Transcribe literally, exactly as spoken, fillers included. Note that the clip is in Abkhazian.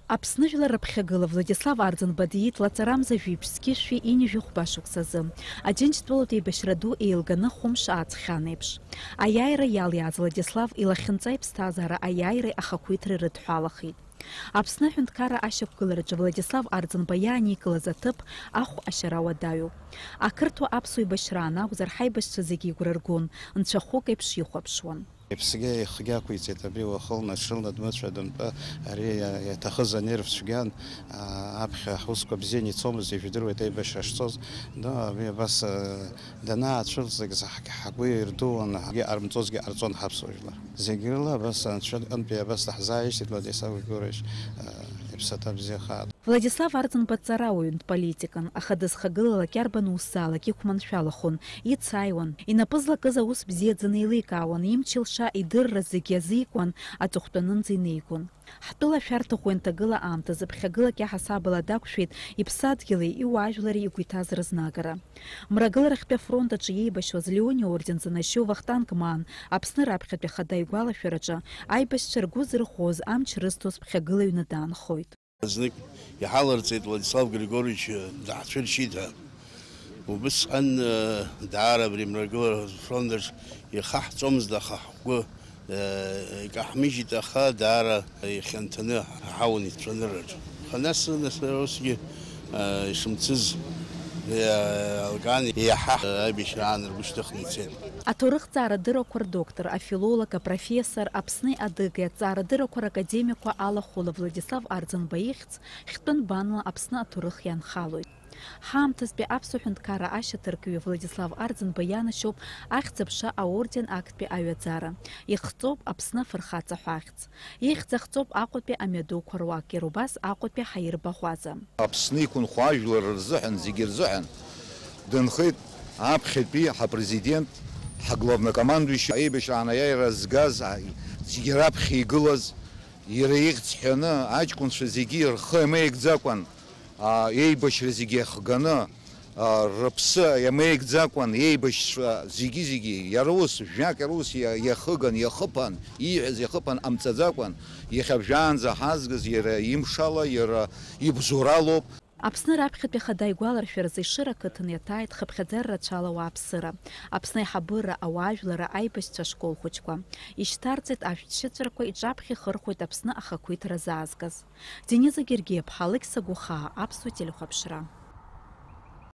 Аԥсны жәлар рыԥхьагыла Владислав Арӡынба диит лаҵарамза жәиԥшь зқьышәи ҩынҩажәи хәба шықәсазы. Аџьынџьтәылатә еибашьра ду еилганы хәымш ааҵхьан еиԥш. Аиааира иалиааз Владислав илахьынҵа иԥсҭазаара аиааиреи ахақәиҭреи рыдҳәалахеит. Аԥсны аҳәынҭқарра ашьақәгылараҿы Владислав Арӡынба иааникылаз аҭыԥ ахә ашьара уадаҩуп. Ақырҭуа аԥсуа еибашьраан акәзар, ҳаибашьцәа зегьы игәра ргон, нцәахәык еиԥш ихәаԥшуан. Иԥсгьы ихгьы ақәиҵеит, абри уахылны, ҽылны дмыцәа дымтәа, ари иаҭахыз анерв цәгьан, а, аԥхьа ҳусқәа бзианы ицомызт, ижәдыруеит аибашьра шцоз, но абри абас, а, данаацәырҵлак, ҳгәы ирдууан, ҳгьы ҟармҵозгьы ҟарҵон ҳаԥсуа жәлар. Зегь рыла абас Анцәа иҟынтәи абас даҳзааишьҭит Владислав Григорьевич, а, иԥсаҭа бзиахааит. Владислав Арӡынба дҵарауаҩын, дполитикын, аха дызхагылалак иарбан усзаалак иқәманшәалахон, ицааиуан, инапы злакыз аус бзиаӡаны еиликаауан, имч-илша идырра зегьы азикуан, аҵыхәтәанынӡа инеигон. Ҳтәыла ашәарҭа ӷәӷәа-нҭагыла аамҭазы ԥхьагылак иаҳасабала дақәшәеит иԥсадгьыли иуаажәлари игәы иҭаз рызнагара. Мрагыларахьтәи афронт аҿы иеибашьуаз Леони орден занашьоу Вахтанг Маан Аԥсны раԥхьатәи ахада игәалашәараҿы аибашьцәа ргәы зырӷәӷәоз амч рызҭоз ԥхьагылаҩны даанхоит. Знык иҳаларҵеит Владислав Григорьевич даҳцәыршьит ҳәа. Убысҟан, э, даара абри Мрагылара афронт аҿы ихаҳҵомызт, аха ҳгәы, э, икаҳмыжьит, аха даара ихьанҭаны ҳаҳауан ицәанырраҿы. Аха нас, нас усгьы, э, ишымцыз, э, еилкаан, иаҳа аибашьра аан ргәы шьҭыхны ицеит. Аҭоурыхҭҵаарадыррақәа рдоктор, афилолог, апрофессор, Аԥсни Адыгеи аҭҵаарадыррақәа ракадемиақәа алахәыла Владислав Арӡынба ихьӡ хьтәы нбанла Аԥсны аҭоурых ианхалоит. Ҳаамҭазтәи аԥсуа ҳәынҭқарра ашьаҭаркҩы Владислав Арӡынба ианашьоуп Ахьӡ-аԥша аорден актәи аҩаӡара, ихҵоуп Аԥсны афырхаҵа ҳәа ахьӡ. Ихьӡ ахҵоуп Аҟәатәи амҩадуқәа руак, иара убас Аҟәатәи ҳаирбаӷәаза. Аԥсны иқәынхо ажәлар рзыҳәан, зегьы рзыҳәан дынхеит аԥхьатәи ҳапрезидент, ҳаглавнокомандующий, аибашьраан аиааира згаз, а, зегьы раԥхьа игылаз, иара ихьӡ ҳәаны аҷкәынцәа зегьы рхы иамеигӡакәан, а, еибашьра зегьы иахганы, а, рыԥсы иамеигӡакәан, еибашьцәа зегьы-зегьы, иара ус, жәак иара ус иа-, иахыган, иахыԥан, ииҳәаз иахыԥан ҟамҵаӡакәан, иахьа абжьаанӡа ҳазгаз иара имшала, иара ибзоуралоуп. Аԥсны раԥхьатәи ахада игәаларшәаразы Ешыра ақыҭан иаҭааит хыԥхьаӡара рацәала ауааԥсыра, Аԥсны аиҳабыра, ауаажәлара, аибашьцәа ашкол хәыҷқәа. Ишьҭарҵеит ашәҭшьыҵәрақәа, иҿаԥхьа ихырхәоит Аԥсны ахақәиҭра заазгаз. Дениза Гергиаԥҳа, Алықьса Гәахаа, Аԥсуа телехәаԥшра.